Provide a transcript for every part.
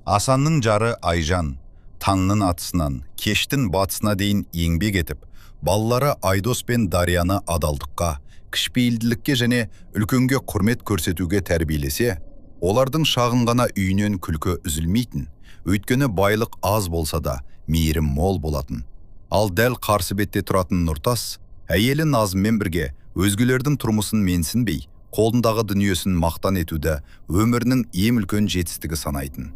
Асанның жары Айжан таңның атысынан кештің батысына дейін еңбек етіп, балалары Айдос пен Дарияны адалдыққа, кішіпейілділікке және үлкенге құрмет көрсетуге тәрбиелесе, олардың шағын ғана үйінен күлкі үзілмейтін, өйткені байлық аз болса да, мейірім мол болатын. Ал дәл қарсы бетте тұратын Нұртас, әйелі Назыммен бірге өзгелердің тұрмысын менсінбей, қолындағы дүниесін мақтан етуді өмірінің ең үлкен жетістігі санайтын.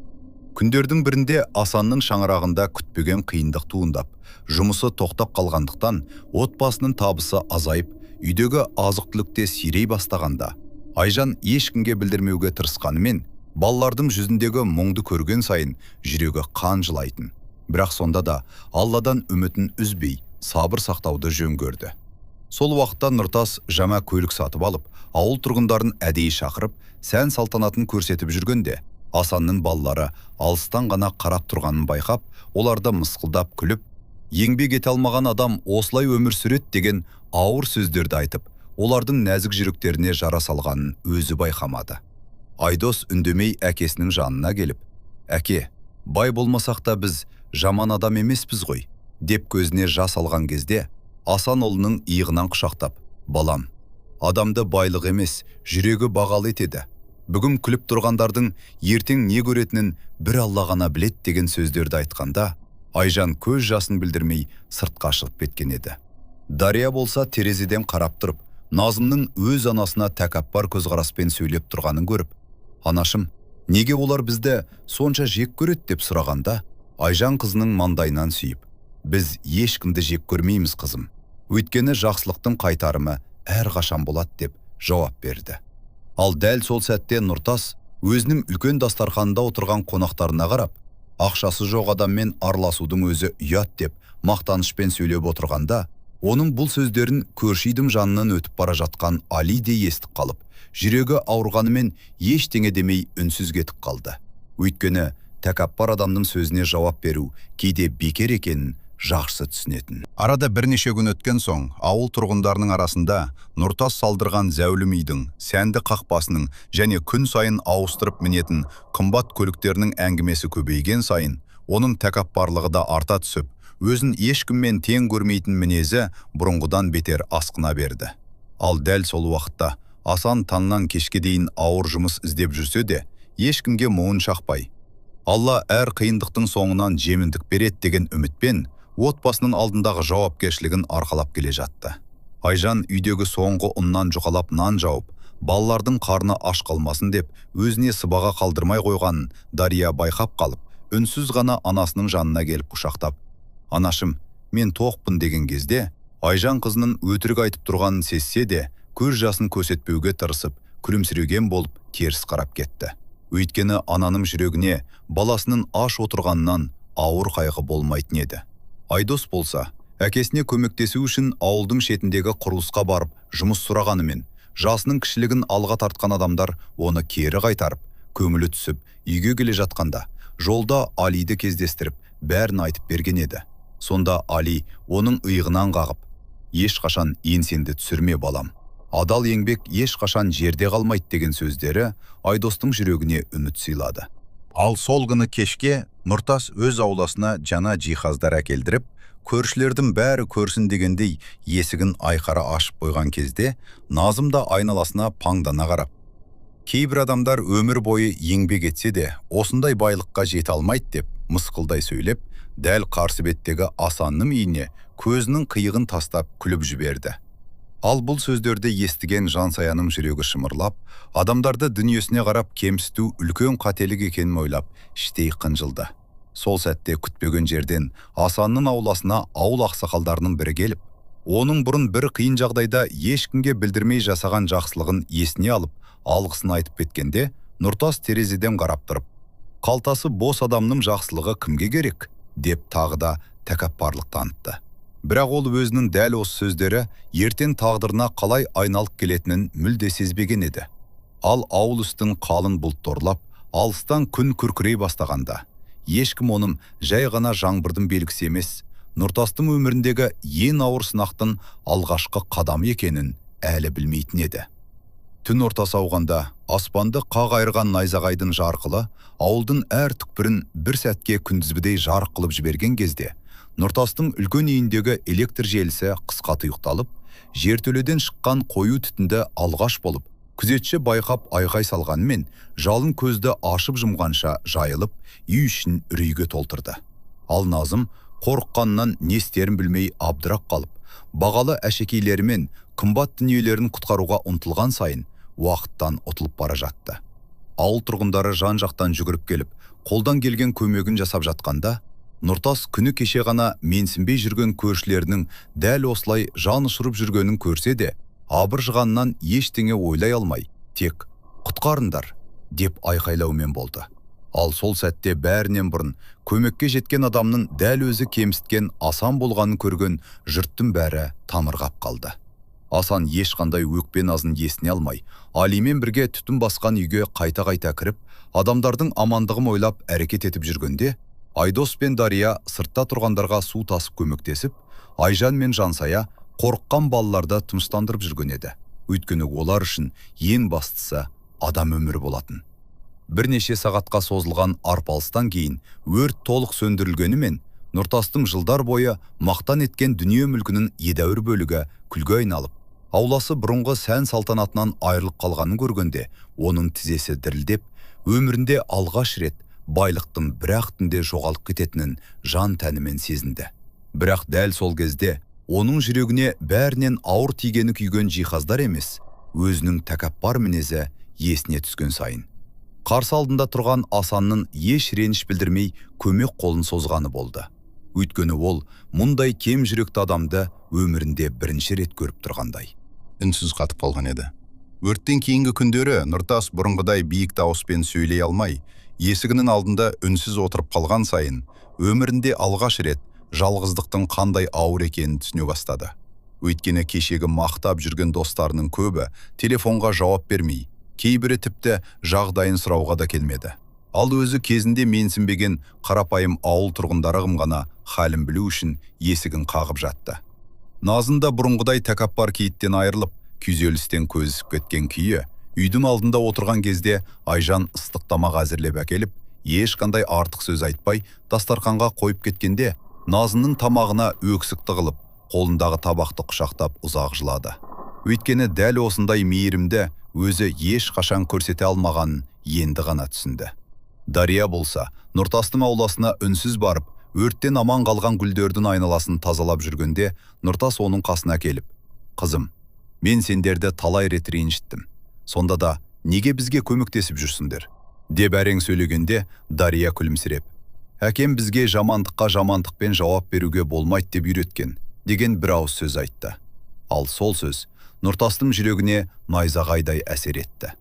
Күндердің бірінде Асанның шаңырағында күтпеген қиындық туындап, жұмысы тоқтап қалғандықтан отбасының табысы азайып, үйдегі азық-түлік те сирей бастағанда, Айжан ешкімге білдірмеуге тырысқанымен, балалардың жүзіндегі мұңды көрген сайын жүрегі қан жылайтын. Бірақ сонда да Алладан үмітін үзбей, сабыр сақтауды жөн көрді. Сол уақытта Нұртас жаңа көлік сатып алып, ауыл тұрғындарын әдейі шақырып, сән салтанатын көрсетіп жүргенде, Асанның балалары алыстан ғана қарап тұрғанын байқап, оларды мысқылдап күліп, еңбек ете алмаған адам осылай өмір сүреді деген ауыр сөздерді айтып, олардың нәзік жүректеріне жара салғанын өзі байқамады. Айдос үндемей әкесінің жанына келіп, «Әке, бай болмасақ та біз жаман адам емеспіз ғой», деп көзіне жас алған кезде, Асан ұлының иығынан құшақтап, «Балам, адамды байлық емес, жүрегі бағалы етеді. Бүгін күліп тұрғандардың ертең не көретінін бір Алла ғана біледі» деген сөздерді айтқанда, Айжан көз жасын білдірмей сыртқа шығып кеткен еді. Дария болса терезеден қарап тұрып, Назымның өз анасына тәкаппар көзқараспен сөйлеп тұрғанын көріп, «Анашым, неге олар бізді сонша жек көреді?» деп сұрағанда, Айжан қызының маңдайынан сүйіп, «Біз ешкімді жек көрмейміз, қызым. Өйткені жақсылықтың қайтарымы әрқашан болады» деп жауап берді. Ал дәл сол сәтте Нұртас өзінің үлкен дастарханында отырған қонақтарына қарап, ақшасы жоқ адаммен араласудың өзі ұят деп мақтанышпен сөйлеп отырғанда, оның бұл сөздерін көрші үйдің жанынан өтіп бара жатқан Али де естіп қалып, жүрегі ауырғанымен ештеңе демей үнсіз кетіп қалды. Өйткені тәкаппар адамның сөзіне жауап беру кейде бекер екенін жақсы түсінетін. Арада бірнеше күн өткен соң, ауыл тұрғындарының арасында Нұртас салдырған зәулім үйдің, сәнді қақпасының және күн сайын ауыстырып мінетін қымбат көліктерінің әңгімесі көбейген сайын, оның тәкаппарлығы да арта түсіп, өзін ешкіммен тең көрмейтін мінезі бұрынғыдан бетер асқына берді. Ал дәл сол уақытта Асан таңнан кешке дейін ауыр жұмыс іздеп жүрсе де, ешкімге мұңын шақпай, Алла әр қиындықтың соңынан жеміндік береді деген үмітпен отбасының алдындағы жауапкершілігін арқалап келе жатты. Айжан үйдегі соңғы ұннан жұқалап нан жауып, балалардың қарны аш қалмасын деп өзіне сыбаға қалдырмай қойғанын Дария байқап қалып, үнсіз ғана анасының жанына келіп құшақтап, «Анашым, мен тоқпын» деген кезде, Айжан қызының өтірік айтып тұрғанын сезсе де, көз жасын көрсетпеуге тырысып, күлімсіреген болып теріс қарап кетті. Өйткені ананың жүрегіне баласының аш отырғанынан ауыр қайғы болмайтын еді. Айдос болса, әкесіне көмектесу үшін ауылдың шетіндегі құрылысқа барып жұмыс сұрағанымен, жасының кішілігін алға тартқан адамдар оны кері қайтарып, көңілі түсіп, үйге келе жатқанда, жолда Алиді кездестіріп, бәрін айтып берген еді. Сонда Али оның иығынан қағып, «Ешқашан еңсеңді түсірме, балам. Адал еңбек ешқашан жерде қалмайды» деген сөздері Айдостың жүрегіне үміт сыйлады. Ал сол күні кешке Нұртас өз ауласына жаңа жиһаздар әкелдіріп, көршілердің бәрі көрсін дегендей есігін айқара ашып қойған кезде, Назым да айналасына паңдана қарап, «Кейбір адамдар өмір бойы еңбек етсе де, осындай байлыққа жете алмайды» деп мысқылдай сөйлеп, дәл қарсы беттегі Асанның үйіне көзінің қиығын тастап күліп жіберді. Ал бұл сөздерді естіген Жансаяның жүрегі шымырлап, адамдарды дүниесіне қарап кемсіту үлкен қателік екенін ойлап, іштей қынжылды. Сол сәтте күтпеген жерден Асанның ауласына ауыл ақсақалдарының бірі келіп, оның бұрын бір қиын жағдайда ешкімге білдірмей жасаған жақсылығын есіне алып, алғысын айтып кеткенде, Нұртас терезеден қарап тұрып, «Қалтасы бос адамның жақсылығы кімге керек?» деп тағы да тәкаппарлық танытты. Бірақ ол өзінің дәл осы сөздері ертең тағдырына қалай айналып келетінін мүлде сезбеген еді. Ал ауыл үстін қалың бұлт торлап, алыстан күн күркірей бастағанда, ешкім оның жай ғана жаңбырдың белгісі емес, Нұртастың өміріндегі ең ауыр сынақтың алғашқы қадамы екенін әлі білмейтін еді. Түн ортасы ауғанда аспанды қақ айырған найзағайдың жарқылы ауылдың әр түкпірін бір сәтке күндізгідей жарық қылып жіберген кезде Нұртастың үлкен үйіндегі электр желісі қысқа тұйықталып, жертөледен шыққан қою түтінді алғаш болып күзетші байқап айқай салғанымен, жалын көзді ашып жұмғанша жайылып, үй ішін үрейге толтырды. Ал Назым қорыққанынан не істерін білмей абдырап қалып, бағалы әшекейлері мен қымбат дүниелерін құтқаруға ұмтылған сайын уақыттан ұтылып бара жатты. Ауыл тұрғындары жан-жақтан жүгіріп келіп, қолдан келген көмегін жасап жатқанда, Нұртас күні кеше ғана менсінбей жүрген көршілерінің дәл осылай жан ұшырып жүргенін көрсе де, абыржығаннан ештеңе ойлай алмай, тек «Құтқарыңдар!» деп айқайлаумен болды. Ал сол сәтте бәрінен бұрын көмекке жеткен адамның дәл өзі кемсіткен Асан болғанын көрген жұрттың бәрі тамырғап қалды. Асан ешқандай өкпе назын есіне алмай, Алимен бірге түтін басқан үйге қайта-қайта кіріп, адамдардың амандығын ойлап әрекет етіп жүргенде, Айдос пен Дария сыртта тұрғандарға су тасып көмектесіп, Айжан мен Жансая қорыққан балаларды тыныштандырып жүрген еді. Өйткені олар үшін ең бастысы адам өмірі болатын. Бірнеше сағатқа созылған арпалыстан кейін өрт толық сөндірілгенімен, Нұртастың жылдар бойы мақтан еткен дүние мүлкінің едәуір бөлігі күлге айналып, ауласы бұрынғы сән салтанатынан айырылып қалғанын көргенде, оның тізесі дірілдеп, өмірінде алғаш рет байлықтың бір-ақ түнде жоғалып кететінін жан тәнімен сезінді. Бірақ дәл сол кезде оның жүрегіне бәрінен ауыр тигені күйген жиһаздар емес, өзінің тәкаппар мінезі есіне түскен сайын. Қарсы алдында тұрған Асанның еш реніш білдірмей көмек қолын созғаны болды. Өйткені ол мұндай кем жүректі адамды өмірінде бірінші рет көріп тұрғандай. Үнсіз қатып қалған еді. Өрттен кейінгі күндері Нұртас бұрынғыдай биік дауыспен сөйлей алмай, есігінің алдында үнсіз отырып қалған сайын, өмірінде алғаш рет жалғыздықтың қандай ауыр екенін түсіне бастады. Өйткені кешегі мақтап жүрген достарының көбі телефонға жауап бермей, кейбірі тіпті жағдайын сұрауға да келмеді. Ал өзі кезінде менсінбеген қарапайым ауыл тұрғындары ғана халін білу үшін есігін қағып жатты. Назым да бұрынғыдай тәкаппар кейіттен айырылып, күйзелістен көзісіп кеткен күйі, үйдің алдында отырған кезде Айжан ыстық тамақ әзірлеп әкеліп, ешқандай артық сөз айтпай дастарханға қойып кеткенде, Назымның тамағына өксік тығылып, қолындағы табақты құшақтап ұзақ жылады. Өйткені дәл осындай мейірімді өзі ешқашан көрсете алмағанын енді ғана түсінді. Дария болса, Нұртастың ауласына үнсіз барып, өрттен аман қалған гүлдердің айналасын тазалап жүргенде, Нұртас оның қасына келіп, «Қызым, мен сендерді талай рет ренжіттім. Сонда да неге бізге көмектесіп жүрсіңдер?» деп әрең сөйлегенде, Дария күлімсіреп, «Әкем бізге жамандыққа жамандықпен жауап беруге болмайды деп үйреткен», деген бір ауыз сөз айтты. Ал сол сөз Нұртастың жүрегіне найзағайдай әсер етті.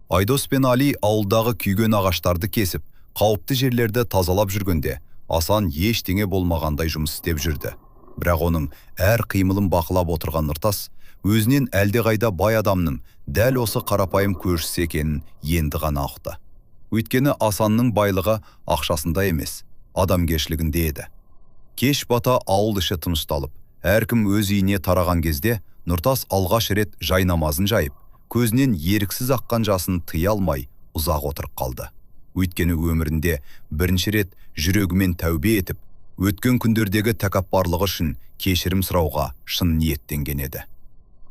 Айдос пен Али ауылдағы күйген ағаштарды кесіп, қауіпті жерлерді тазалап жүргенде, Асан ештеңе болмағандай жұмыс істеп жүрді. Бірақ оның әр қимылын бақылап отырған Нұртас, өзінен әлдеқайда бай адамның дәл осы қарапайым көршісі екенін енді ғана ұқты. Өйткені Асанның байлығы ақшасында емес, адамгершілігінде еді. Кеш бата ауыл іші тынышталып, әркім өз үйіне тараған кезде Нұртас алғаш рет жай намазын жайып, көзінен еріксіз аққан жасын тыя алмай ұзақ отырып қалды. Өйткені өмірінде бірінші рет жүрегімен тәубе етіп, өткен күндердегі тәкаппарлығы үшін кешірім сұрауға шын ниеттенген еді.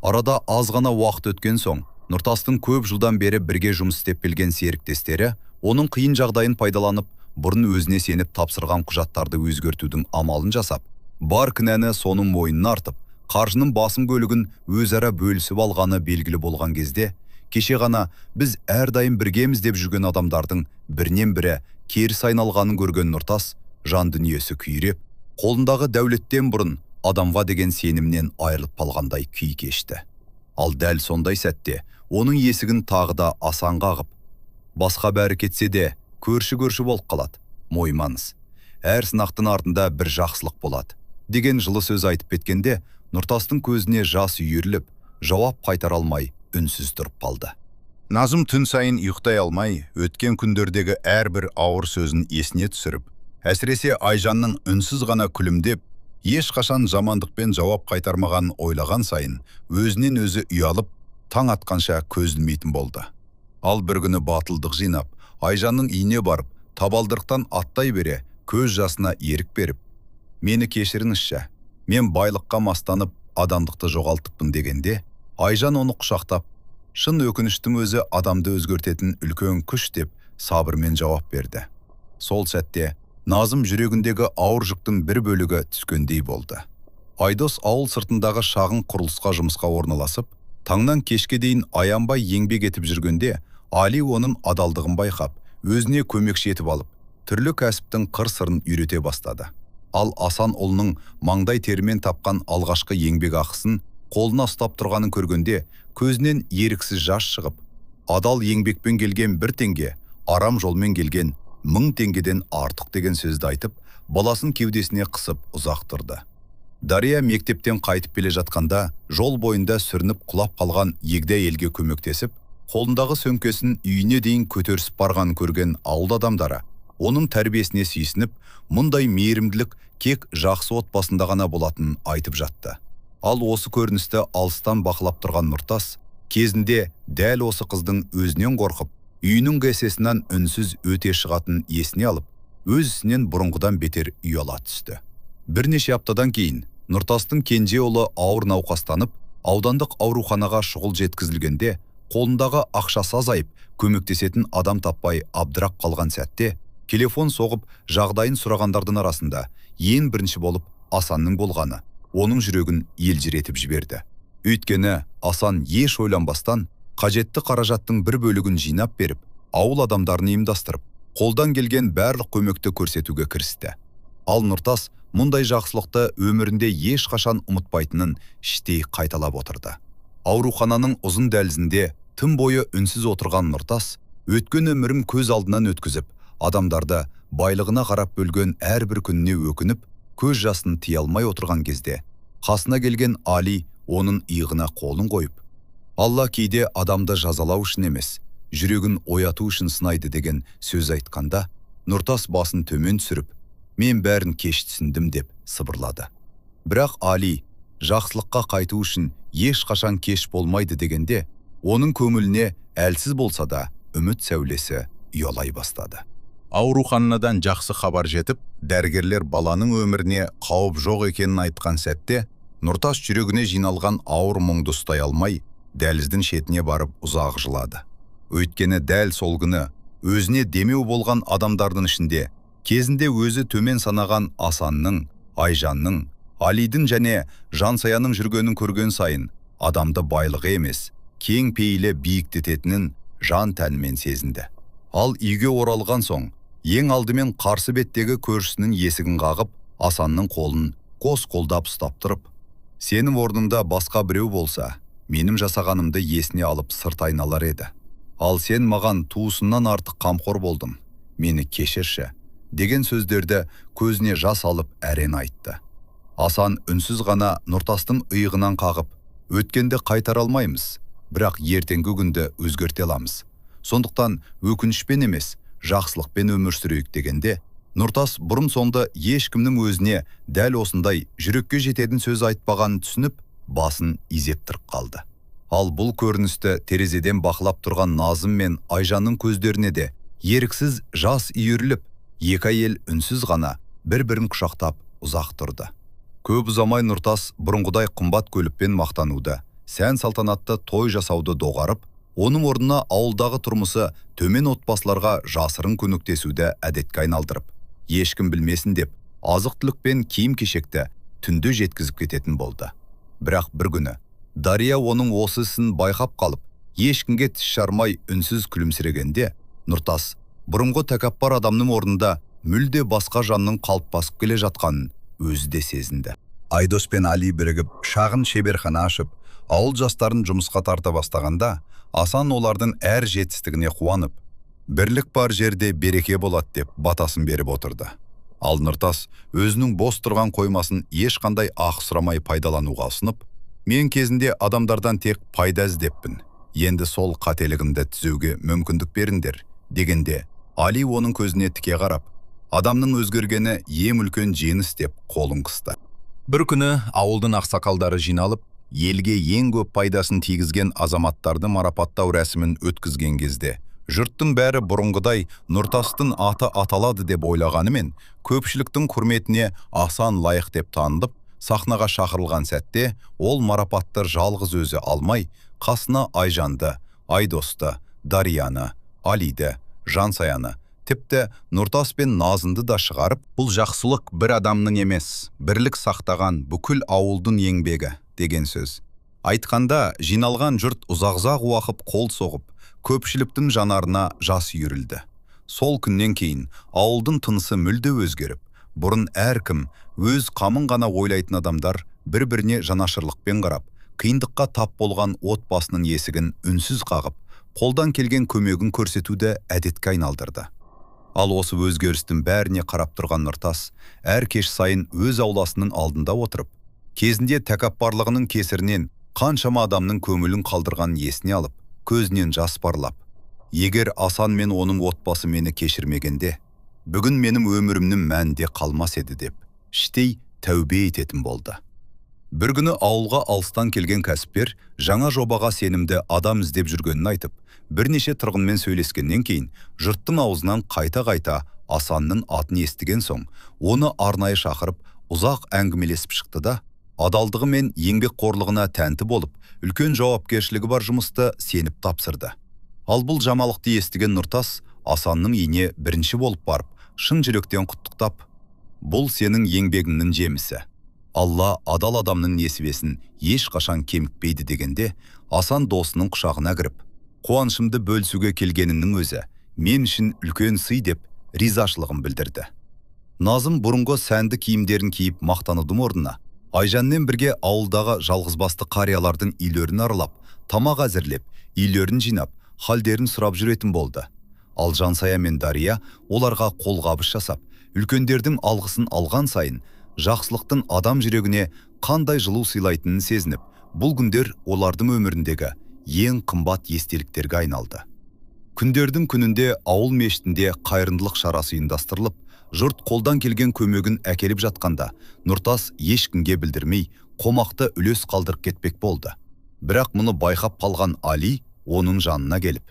Арада аз ғана уақыт өткен соң, Нұртастың көп жылдан бері бірге жұмыс істеп келген серіктестері оның қиын жағдайын пайдаланып, бұрын өзіне сеніп тапсырған құжаттарды өзгертудің амалын жасап, бар кінәні соның мойнына артып, қаржының басым бөлігін өзара бөлісіп алғаны белгілі болған кезде, кеше ғана біз әрдайым біргеміз деп жүрген адамдардың бірінен бірі керіс айналғанын көрген Нұртас жан дүниесі күйреп, қолындағы дәулеттен бұрын адамға деген сенімнен айырылып қалғандай күй кешті. Ал дәл сондай сәтте оның есігін тағы да Асан қағып, басқа бәрі кетсе де көрші-көрші болып қалады, мойымаңыз. Әр сынақтың артында бір жақсылық болады, деген жылы сөз айтып кеткенде, Нұртастың көзіне жас үйіріліп, жауап қайтара алмай үнсіз тұрып қалды. Назым түн сайын ұйықтай алмай, өткен күндердегі әрбір ауыр сөзін есіне түсіріп, әсіресе Айжанның үнсіз ғана күлімдеп, ешқашан жамандықпен жауап қайтармағанын ойлаған сайын, өзінен өзі ұялып, таң атқанша көз ілмейтін болды. Ал бір күні батылдық жинап, Айжанның үйіне барып, табалдырықтан аттай бере, көз жасына ерік беріп, «Мені кешіріңізші, мен байлыққа мастанып, адамдықты жоғалтыппын» дегенде, Айжан оны құшақтап, «Шын өкініштің өзі адамды өзгертетін үлкен күш» деп сабырмен жауап берді. Сол сәтте Назым жүрегіндегі ауыр жүктің бір бөлігі түскендей болды. Айдос ауыл сыртындағы шағын құрылысқа жұмысқа орналасып, таңнан кешке дейін аянбай еңбек етіп жүргенде, Али оның адалдығын байқап, өзіне көмекші етіп алып, түрлі кәсіптің қыр-сырын үйрете бастады. Ал Асан ұлының маңдай терімен тапқан алғашқы еңбек ақысын қолына ұстап тұрғанын көргенде, көзінен еріксіз жас шығып, адал еңбекпен келген бір теңге, арам жолмен келген 1000 теңгеден артық деген сөзді айтып, баласын кеудесіне қысып ұзақ тұрды. Дария мектептен қайтып келе жатқанда, жол бойында сүрініп құлап қалған егде әйелге көмектесіп, қолындағы сөмкесін үйіне дейін көтерісіп барғанын көрген ауыл адамдары оның тәрбиесіне сүйсініп, мұндай мейірімділік кек жақсы отбасында ғана болатынын айтып жатты. Ал осы көріністі алыстан бақылап тұрған Нұртас кезінде дәл осы қыздың өзінен қорқып, үйінің кесесінен үнсіз өте шығатын есіне алып, өз ісінен бұрынғыдан бетер ұяла түсті. Бірнеше аптадан кейін Нұртастың кенже ұлы ауыр науқастанып, аудандық ауруханаға шұғыл жеткізілгенде, қолындағы ақшасы азайып, көмектесетін адам таппай абдырап қалған сәтте, телефон соғып жағдайын сұрағандардың арасында ең бірінші болып Асанның болғаны оның жүрегін елжіретіп жіберді. Өйткені Асан еш ойланбастан қажетті қаражаттың бір бөлігін жинап беріп, ауыл адамдарын ұйымдастырып, қолдан келген барлық көмекті көрсетуге кірісті. Ал Нұртас мұндай жақсылықты өмірінде ешқашан ұмытпайтынын іштей қайталап отырды. Аурухананың ұзын дәлізінде түн бойы үнсіз отырған Нұртас өткен өмірін көз алдынан өткізіп, адамдарды байлығына қарап бөлген әрбір күніне өкініп, көз жасын тия алмай отырған кезде, қасына келген Али оның иығына қолын қойып, «Алла кейде адамды жазалау үшін емес, жүрегін ояту үшін сынайды» деген сөз айтқанда, Нұртас басын төмен түсіріп, «Мен бәрін кеш түсіндім» деп сыбырлады. Бірақ Али жақсылыққа қайту үшін ешқашан кеш болмайды дегенде, оның көңіліне әлсіз болса да үміт сәулесі ұялай бастады. Ауруханадан жақсы хабар жетіп, дәрігерлер баланың өміріне қауіп жоқ екенін айтқан сәтте, Нұртас жүрегіне жиналған ауыр мұңды ұстай алмай, дәліздің шетіне барып ұзақ жылады. Өйткені дәл сол күні өзіне демеу болған адамдардың ішінде кезінде өзі төмен санаған Асанның, Айжанның, Алидің және Жансаяның жүргенін көрген сайын адамды байлығы емес, кең пейілі биіктететінін жан тәнімен сезінді. Ал үйге оралған соң, ең алдымен қарсы беттегі көршісінің есігін қағып, Асанның қолын қос қолдап ұстап тұрып, «Сенің орныңда басқа біреу болса, менің жасағанымды есіне алып сырт айналар еді. Ал сен маған туысымнан артық қамқор болдың, мені кешірші» деген сөздерді көзіне жас алып әрең айтты. Асан үнсіз ғана Нұртастың иығынан қағып, «Өткенді қайтара алмаймыз, бірақ ертеңгі күнді өзгерте аламыз. Сондықтан өкінішпен емес, жақсылықпен өмір сүрейік» дегенде, Нұртас бұрын соңды ешкімнің өзіне дәл осындай жүрекке жететін сөз айтпағанын түсініп, басын изеп тұрып қалды. Ал бұл көріністі терезеден бақылап тұрған Назым мен Айжанның көздеріне де еріксіз жас үйіріліп, екі әйел үнсіз ғана бір-бірін құшақтап ұзақ тұрды. Көп ұзамай Нұртас бұрынғыдай қымбат көлікпен мақтануды, сән салтанатты той жасауды доғарып, оның орнына ауылдағы тұрмысы төмен отбасыларға жасырын көмектесуді әдетке айналдырып, ешкім білмесін деп азық-түлік пен киім-кешекті түнде жеткізіп кететін болды. Бірақ бір күні Дария оның осы ісін байқап қалып, ешкімге тіс жармай үнсіз күлімсірегенде, Нұртас бұрынғы тәкаппар адамның орнында мүлде басқа жанның қалыптасып келе жатқанын өзі де сезінді. Айдос пен Али бірігіп шағын шеберхана ашып, ауыл жастарын жұмысқа тарта бастағанда, Асан олардың әр жетістігіне қуанып, «Бірлік бар жерде береке болады» деп батасын беріп отырды. Ал Нұртас өзінің бос тұрған қоймасын ешқандай ақы сұрамай пайдалануға ұсынып, «Мен кезінде адамдардан тек пайда іздеппін, енді сол қателігімді түзеуге мүмкіндік беріңдер» дегенде, Али оның көзіне тіке қарап, адамның өзгергені ең үлкен жеңіс деп қолын қысты. Бір күні ауылдың ақсақалдары жиналып, елге ең көп пайдасын тигізген азаматтарды марапаттау рәсімін өткізген кезде, жұрттың бәрі бұрынғыдай Нұртастың аты аталады деп ойлағанымен, көпшіліктің құрметіне Асан лайық деп танылып, сахнаға шақырылған сәтте ол марапатты жалғыз өзі алмай, қасына Айжанды, Айдосты, Дарияны, Алиді, Жансаяны, тіпті Нұртас пен Назынды да шығарып, «Бұл жақсылық бір адамның емес, бірлік сақтаған бүкіл ауылдың еңбегі» деген сөз. Айтқанда жиналған жұрт ұзақ-ұзақ уақып қол соғып, көпшіліктің жанарына жас үйірілді. Сол күннен кейін ауылдың тынысы мүлде өзгеріп, бұрын әркім өз қамын ғана ойлайтын адамдар бір-біріне жанашырлықпен қарап, қиындыққа тап болған отбасының есігін үнсіз қағып, қолдан келген көмегін көрсетуді әдетке айналдырды. Ал осы өзгерістің бәріне қарап тұрған Нұртас әр кеш сайын өз ауласының алдында отырып, кезінде тәкаппарлығының кесірінен қаншама адамның көңілін қалдырғанын есіне алып, көзінен жас парлап, «Егер Асан мен оның отбасы мені кешірмегенде, бүгін менің өмірімнің мәні де қалмас еді» деп іштей тәубе ететін болды. Бір күні ауылға алыстан келген кәсіпкер жаңа жобаға сенімді адам іздеп жүргенін айтып, бірнеше тұрғынмен сөйлескеннен кейін жұрттың аузынан қайта-қайта Асанның атын естіген соң, оны арнайы шақырып, ұзақ әңгімелесіп шықты да, адалдығы мен еңбекқорлығына тәнті болып, үлкен жауапкершілігі бар жұмысты сеніп тапсырды. Ал бұл жамалықты естіген Нұртас Асанның үйіне бірінші болып барып, шын жүректен құттықтап, «Бұл сенің еңбегіңнің жемісі. Алла адал адамның несібесін ешқашан кемітпейді» дегенде, Асан досының құшағына кіріп, «Қуанышымды бөлісуге келгеніңнің өзі мен үшін үлкен сый» деп ризашылығын білдірді. Назым бұрынғы сәнді киімдерін киіп мақтанудың орнына Айжанмен бірге ауылдағы жалғызбасты қариялардың үйлерін аралап, тамақ әзірлеп, үйлерін жинап, халдерін сұрап жүретін болды. Ал Жансая мен Дария оларға қолғабыс жасап, үлкендердің алғысын алған сайын жақсылықтың адам жүрегіне қандай жылу сыйлайтынын сезініп, бұл күндер олардың өміріндегі ең қымбат естеліктерге айналды. Күндердің күнінде ауыл мешітінде қайырымдылық шарасы ұйымдастырылып, жұрт қолдан келген көмегін әкеліп жатқанда, Нұртас ешкімге білдірмей, қомақты үлес қалдырып кетпек болды. Бірақ мұны байқап қалған Али оның жанына келіп,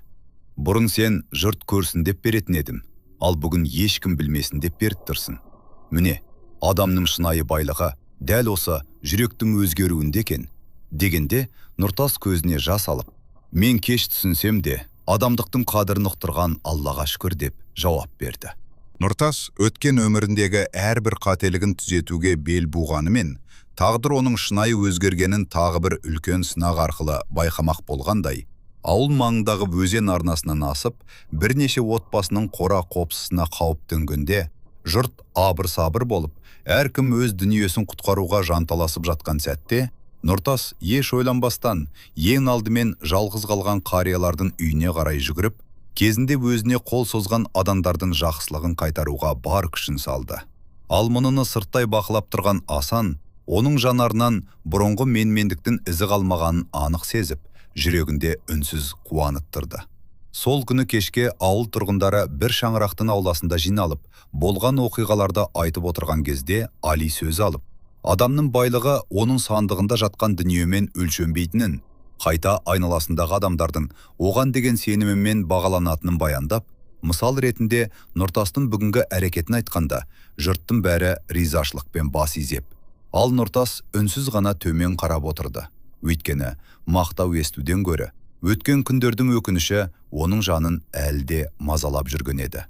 «Бұрын сен жұрт көрсін деп беретін едім, ал бүгін ешкім білмесін деп беріп тұрсың. Міне, адамның шынайы байлығы дәл осы жүректің өзгеруінде екен» дегенде Нұртас көзіне жас алып, «Мен кеш түсінсем де, адамдықтың қадірін ұқтырған Аллаға шүкір» деп жауап берді. Нұртас өткен өміріндегі әрбір қателігін түзетуге бел буғанымен, тағдыр оның шынайы өзгергенін тағы бір үлкен сынақ арқылы байқамақ болғандай, ауыл маңындағы өзен арнасынан асып, бірнеше отбасының қора қопсысына қауіп төнгенде, жұрт абыр-сабыр болып, әркім өз дүниесін құтқаруға жанталасып жатқан сәтте, Нұртас еш ойланбастан, ең алдымен жалғыз қалған қариялардың үйіне қарай жүгіріп, кезінде өзіне қол созған адамдардың жақсылығын қайтаруға бар күшін салды. Ал мұныны сырттай бақылап тұрған Асан, оның жанарынан бұрынғы менмендіктің ізі қалмағанын анық сезіп, жүрегінде үнсіз қуанып тұрды. Сол күні кешке ауыл тұрғындары бір шаңырақтың ауласында жиналып, болған оқиғаларды айтып отырған кезде Али сөз алып, адамның байлығы оның сандығында жатқан дүниемен өлшенбейтінін, қайта айналасындағы адамдардың оған деген сенімімен бағаланатынын баяндап, мысал ретінде Нұртастың бүгінгі әрекетін айтқанда, жұрттың бәрі ризашылықпен бас изеп. Ал Нұртас үнсіз ғана төмен қарап отырды. Өйткені мақтау естуден гөрі, өткен күндердің өкініші оның жанын әлі де мазалап жүрген еді.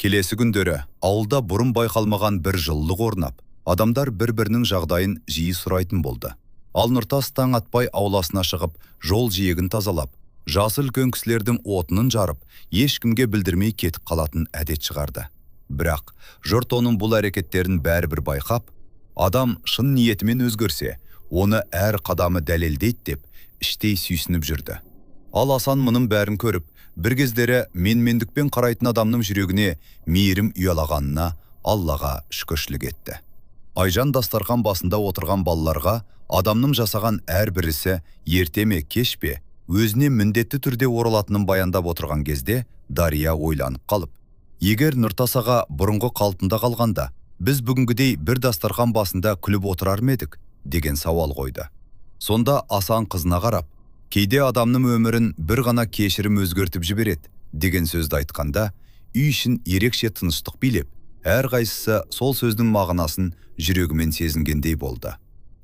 Келесі күндері ауылда бұрын байқалмаған бір жылылық орнап, адамдар бір-бірінің жағдайын жиі сұрайтын болды. Ал Нұртас таң атпай ауласына шығып, жол жиегін тазалап, жасы үлкен кісілердің отынын жарып, ешкімге білдірмей кетіп қалатын әдет шығарды. Бірақ жұрт оның бұл әрекеттерін бәрібір байқап, адам шын ниетімен өзгерсе, оны әр қадамы дәлелдейді деп іштей сүйсініп жүрді. Ал Асан мұның бәрін көріп, бір кездері менмендікпен қарайтын адамның жүрегіне мейірім ұялағанына Аллаға шүкіршілік етті. Айжан дастархан басында отырған балаларға адамның жасаған әрбір ісі ерте ме, кеш пе, өзіне міндетті түрде оралатынын баяндап отырған кезде Дария ойланып қалып, «Егер Нұртас аға бұрынғы қалпында қалғанда, біз бүгінгідей бір дастархан басында күліп отырар ма едік?» деген сауал қойды. Сонда Асан қызына қарап, кейде адамның өмірін бір ғана кешірім өзгертіп жібереді деген сөзді айтқанда, үй ішін ерекше тыныштық билеп, әрқайсысы сол сөздің мағынасын жүрегімен сезінгендей болды.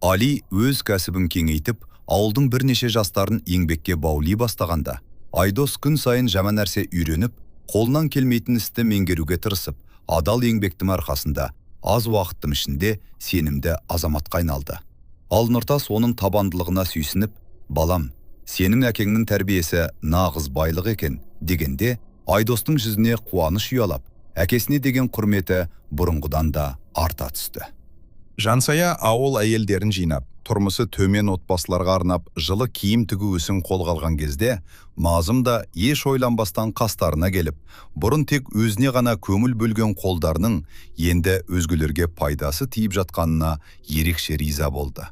Али өз кәсібін кеңейтіп, ауылдың бірнеше жастарын еңбекке баули бастағанда, Айдос күн сайын жаңа нәрсе үйреніп, қолынан келмейтін істі меңгеруге тырысып, адал еңбектің арқасында аз уақыттың ішінде сенімді азаматқа айналды. Ал Нұртас оның табандылығына сүйсініп, «Балам, сенің әкеңнің тәрбиесі нағыз байлық екен» дегенде, Айдостың жүзіне қуаныш ұялап, әкесіне деген құрметі бұрынғыдан да арта түсті. Жансая ауыл әйелдерін жинап, тұрмысы төмен отбасыларға арнап жылы киім тігу ісін қолға алған кезде, Назым да еш ойланбастан қастарына келіп, бұрын тек өзіне ғана көңіл бөлген қолдарының енді өзгелерге пайдасы тиіп жатқанына ерекше риза болды.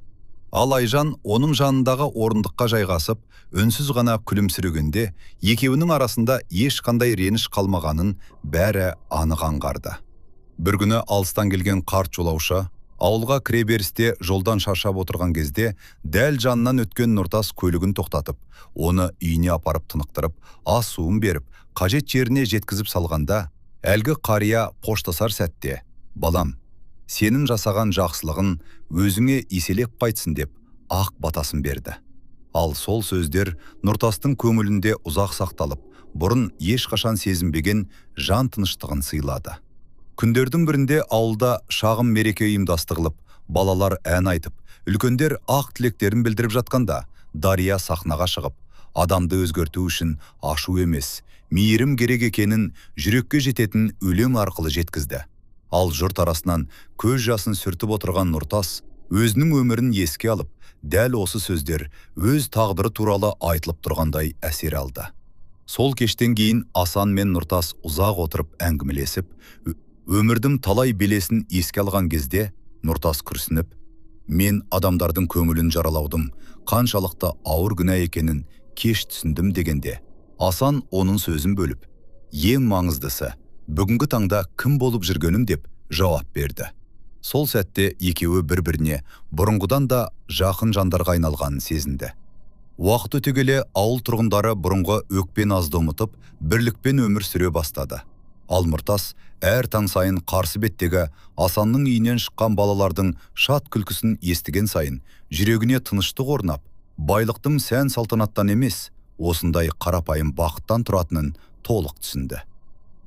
Ал Айжан оның жанындағы орындыққа жайғасып, үнсіз ғана күлімсірегенде, екеуінің арасында ешқандай реніш қалмағанын бәрі анық аңғарды. Бір күні алыстан келген қарт жолаушы ауылға кіреберісте жолдан шаршап отырған кезде дәл жанынан өткен Нұртас көлігін тоқтатып, оны үйіне апарып тынықтырып, ас суын беріп, қажет жеріне жеткізіп салғанда, әлгі қария қоштасар сәтте, «Балам, сенің жасаған жақсылығын өзіңе еселеп қайтсын» деп ақ батасын берді. Ал сол сөздер Нұртастың көңілінде ұзақ сақталып, бұрын ешқашан сезінбеген жан тыныштығын сыйлады. Күндердің бірінде ауылда шағын мереке ұйымдастырылып, балалар ән айтып, үлкендер ақ тілектерін білдіріп жатқанда, Дария сахнаға шығып, адамды өзгерту үшін ашу емес, мейірім керек екенін жүрекке жететін өлең арқылы жеткізді. Ал жұрт арасынан көз жасын сүртіп отырған Нұртас өзінің өмірін еске алып, дәл осы сөздер өз тағдыры туралы айтылып тұрғандай әсер алды. Сол кештен кейін Асан мен Нұртас ұзақ отырып әңгімелесіп, өмірдің талай белесін еске алған кезде Нұртас күрсініп, «Мен адамдардың көңілін жаралаудың қаншалықты ауыр күнә екенін кеш түсіндім» дегенде, Асан оның сөзін бөліп, «Ең маңыздысы, бүгінгі таңда кім болып жүргенім» деп жауап берді. Сол сәтте екеуі бір-біріне бұрынғыдан да жақын жандарға айналғанын сезінді. Уақыт өте келе ауыл тұрғындары бұрынғы өкпе назды ұмытып, бірлікпен өмір сүре бастады. Ал Нұртас әр таң сайын қарсы беттегі Асанның үйінен шыққан балалардың шат күлкісін естіген сайын жүрегіне тыныштық орнап, байлықтың сән салтанаттан емес, осындай қарапайым бақыттан тұратынын толық түсінді.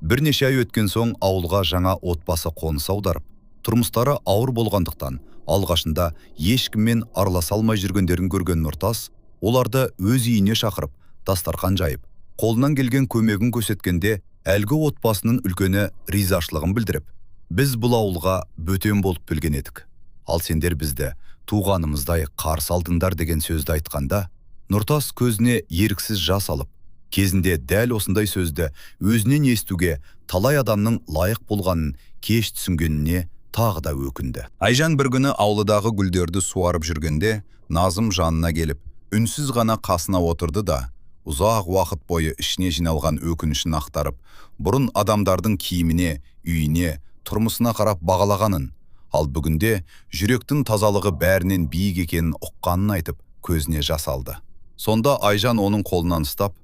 Бірнеше ай өткен соң ауылға жаңа отбасы қоныс аударып, тұрмыстары ауыр болғандықтан алғашында ешкіммен араласа алмай жүргендерін көрген Нұртас оларды өз үйіне шақырып, дастархан жайып, қолынан келген көмегін көрсеткенде әлгі отбасының үлкені ризашылығын білдіріп, «Біз бұл ауылға бөтен болып келген едік, ал сендер бізді туғанымыздай қарсы алдыңдар» деген сөзді айтқанда, Нұртас көзіне еріксіз жас алып, кезінде дәл осындай сөзді өзінен естуге талай адамның лайық болғанын кеш түсінгеніне тағы да өкінді. Айжан бір күні ауладағы гүлдерді суарып жүргенде, Назым жанына келіп, үнсіз ғана қасына отырды да, ұзақ уақыт бойы ішіне жиналған өкінішін ақтарып, бұрын адамдардың киіміне, үйіне, тұрмысына қарап бағалағанын, ал бүгінде жүректің тазалығы бәрінен биік екенін ұққанын айтып, көзіне жас алды. Сонда Айжан оның қолынан ұстап,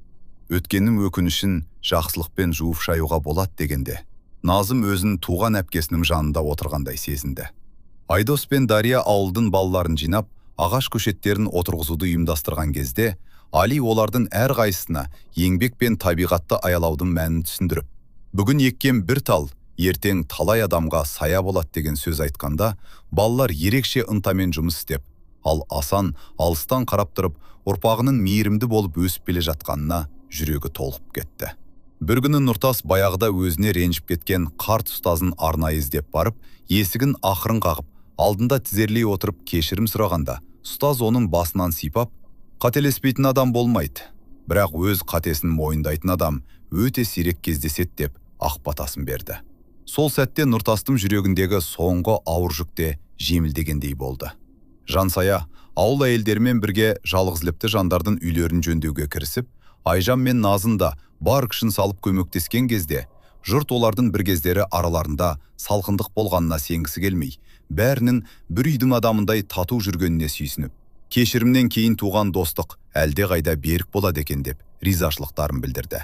өткеннің өкінішін жақсылықпен жуып шаюға болады дегенде, Назым өзін туған әпкесінің жанында отырғандай сезінді. Айдос пен Дария ауылдың балаларын жинап, ағаш көшеттерін отырғызуды ұйымдастырған кезде, Али олардың әрқайсысына еңбек пен табиғатты аялаудың мәнін түсіндіріп, бүгін еккен бір тал, ертең талай адамға сая болады деген сөз айтқанда, балалар ерекше ынтамен жұмыс істеп, ал Асан алыстан қарап тұрып, ұрпағының мейірімді болып өсіп келе жатқанына жүрегі толқып кетті. Бір күні Нұртас баяғыда өзіне ренжіп кеткен қарт ұстазын арнайы іздеп барып, есігін ақырын қағып, алдында тізерлей отырып кешірім сұрағанда, ұстаз оның басынан сипап, «Қателеспейтін адам болмайды, бірақ өз қатесін мойындайтын адам өте сирек кездеседі» деп ақ батасын берді. Сол сәтте Нұртастың жүрегіндегі соңғы ауыр жүк те жеңілдегендей болды. Жансая ауыл әйелдерімен бірге жалғызілікті жандардың үйлерін жөндеуге кірісіп, Айжан мен Назын да бар күшін салып көмектескен кезде, жұрт олардың бір кездері араларында салқындық болғанына сенгісі келмей, бәрінің бір үйдің адамындай тату жүргеніне сүйсініп, Кешірімнен кейін туған достық әлдеқайда берік болады екен деп ризашылықтарын білдірді.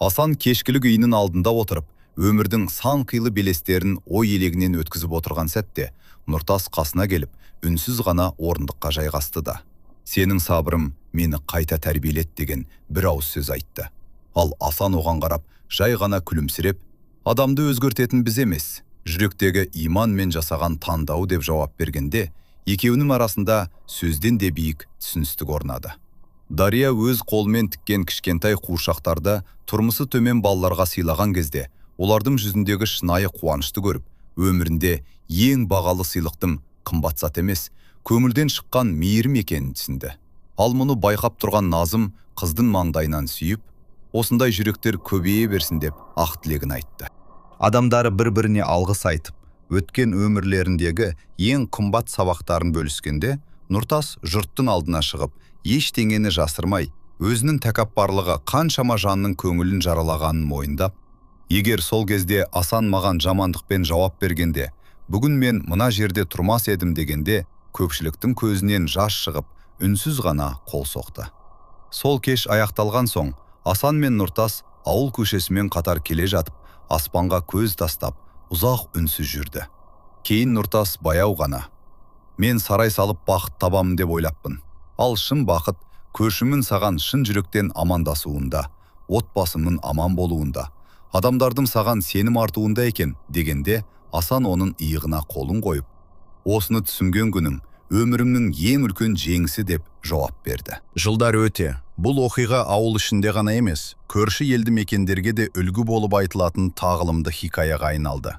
Асан кешкілік үйінің алдында отырып, өмірдің сан қилы белестерін ой елегінен өткізіп отырған сәтте Нұртас қасына келіп, үнсіз ғана орындыққа жайғасты да, «Сенің сабырым мені қайта тәрбиеледі» деген бір ауыз сөз айтты. Ал Асан оған қарап, жай ғана күлімсіреп, «Адамды өзгертетін біз емес, жүректегі иманмен жасаған таңдау» деп жауап бергенде, екеуінің арасында сөзден де биік түсіністік орнады. Дария өз қолымен тіккен кішкентай қуыршақтарды тұрмысы төмен балаларға сыйлаған кезде, олардың жүзіндегі шынайы қуанышты көріп, өмірінде ең бағалы сыйлықтың қымбат зат емес, көңілден шыққан мейірім екенін түсінді. Ал мұны байқап тұрған Назым қыздың маңдайынан сүйіп, осындай жүректер көбейе берсін деп ақ тілегін айтты. Адамдары бір-біріне алғыс айтып, өткен өмірлеріндегі ең қымбат сабақтарын бөліскенде, Нұртас жұрттың алдына шығып, ештеңені жасырмай, өзінің тәкаппарлығы қаншама жанның көңілін жаралағанын мойындап, егер сол кезде Асан маған жамандықпен жауап бергенде, бүгін мен мына жерде тұрмас едім дегенде, көпшіліктің көзінен жас шығып, үнсіз ғана қол соқты. Сол кеш аяқталған соң, Асан мен Нұртас ауыл көшесімен қатар келе жатып, аспанға көз тастап, ұзақ үнсіз жүрді. Кейін Нұртас баяу ғана, «Мен сарай салып бақыт табамын деп ойлаппын. Ал шын бақыт көршімнің саған шын жүректен амандасуында, отбасымның аман болуында, адамдардың саған сенім артуында екен» дегенде, Асан оның иығына қолын қойып, «Осыны түсінген күнім өмірімнің ең үлкен жеңісі» деп жауап берді. Жылдар өте, бұл оқиға ауыл ішінде ғана емес, көрші елді мекендерге де үлгі болып айтылатын тағылымды хикаяға айналды.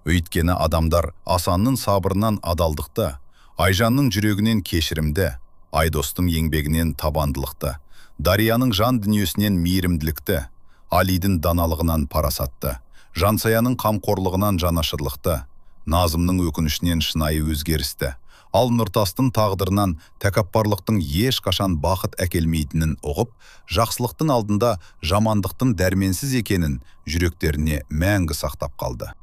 Өйткені адамдар Асанның сабырынан адалдықты, Айжанның жүрегінен кешірімді, Айдостың еңбегінен табандылықты, Дарияның жан дүниесінен мейірімділікті, Алидің даналығынан парасатты, Жансаяның қамқорлығынан жанашырлықты, Назымның өкінішінен шынайы өзгерісті, ал Нұртастың тағдырынан тәкаппарлықтың ешқашан бақыт әкелмейтінін ұғып, жақсылықтың алдында жамандықтың дәрменсіз екенін жүректеріне мәңгі сақтап қалды.